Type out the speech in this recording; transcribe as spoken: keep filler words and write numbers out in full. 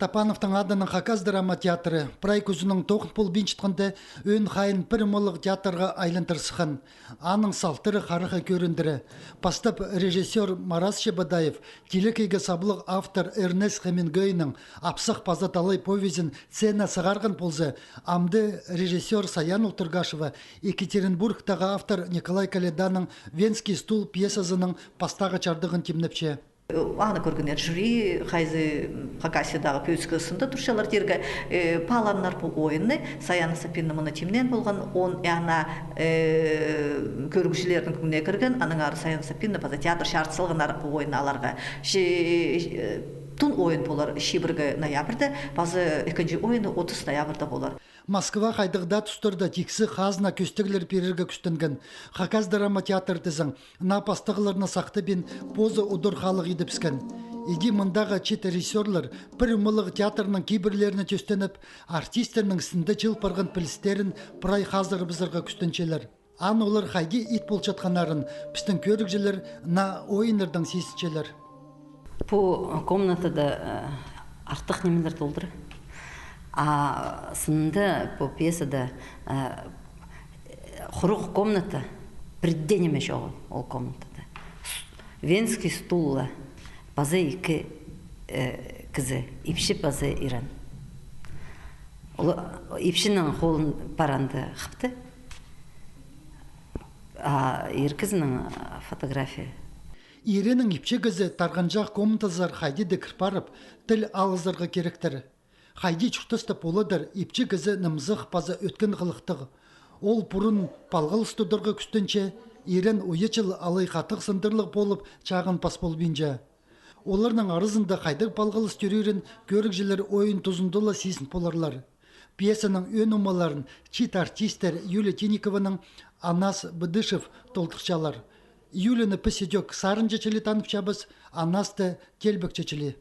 Топановтың адынаң Хакас драма театры прай кӱзінің тоғын полбинчатханда ӧӧн хайын пір омалығ театрға айландырысхан. Аның салтары харахха кӧріндіре. Пастап режиссёр Марас Чебодаев тилекейге саблығ автор Эрнест Хемингуэйнің «Апсах паза талай» повезін сцена сығарған полза, амды режиссёр Саян Ултыргашева Екатеринбургтағы автор Николай Коляданың «Венский стул» пьесазының пастағы чардығын тимнепче. Аны кӧргеннер жюри, хайзы Хакасиядағы пӧзік сында турчалар тирге, э, паалааннар пу ойынны, Саяна Сапиевна мыны тимнеен полған, он, и ана, э, кӧрігҷілернің кӧңніне кірген, анаң ары Саяна Сапиевна паза театр чарыт салғаннар пу ойынны аларға. Че, э, тун ойын полар чибіргі ноябрьда, паза ікінҷі ойыны отыс ноябрьда полар. Москва хайдағ даа тустарда тиксі хазна кӧстеглер пирерге кӱстенген. Хакас драма театры тізең, наа пастағларны сахтабин, позы удар халығ идібіскен. Иди мындағы чиит режиссёрлар пір омалығ театрның кибірлеріне тӧстеніп, артистернің сында чыл парған пілістерін прай хазырыбызарға кӱстенчелер. Аны олар хайди ит полчатханнарын пістің кӧрігҷілер наа ойыннардаң сизінчелер. Пу комнатада, э, артых нимелер толдыра. А сынында пу пьесада, э, хуруғ комната, пірдее ниме чоғыл ол комнатада. С-, венский стул ла, паза ікі, э, кізі, ипчі паза ирен. Ол ипчінің холын паранда хыпты. А ир кізінің, а, фотография. Иреннің ипчі кізі тарғанҷах комнатазар хайди даа кір парып, тіл алызарға киректер. Хайди чуртаста поладыр, ипчі кізі нымзых паза ӧткін хылыхтығ. Ол пурун палғалыс тударға кӱстенче, ирен уйачыл алай хатығ сындырлығ полып, чағын пас полбинча. Оларның аразында хайдағ палғалыс тӧрирін кӧрігҷілер ойын тузында ла сизін поларлар. Пьесаның ӧӧн омаларын чиит артистер Юлия Тинникованың, Анас Быдышев толдырчалар. Юлияны піс ідӧк сарынҷы чіли танып чабыс, Анасты — теелбекчі чіли.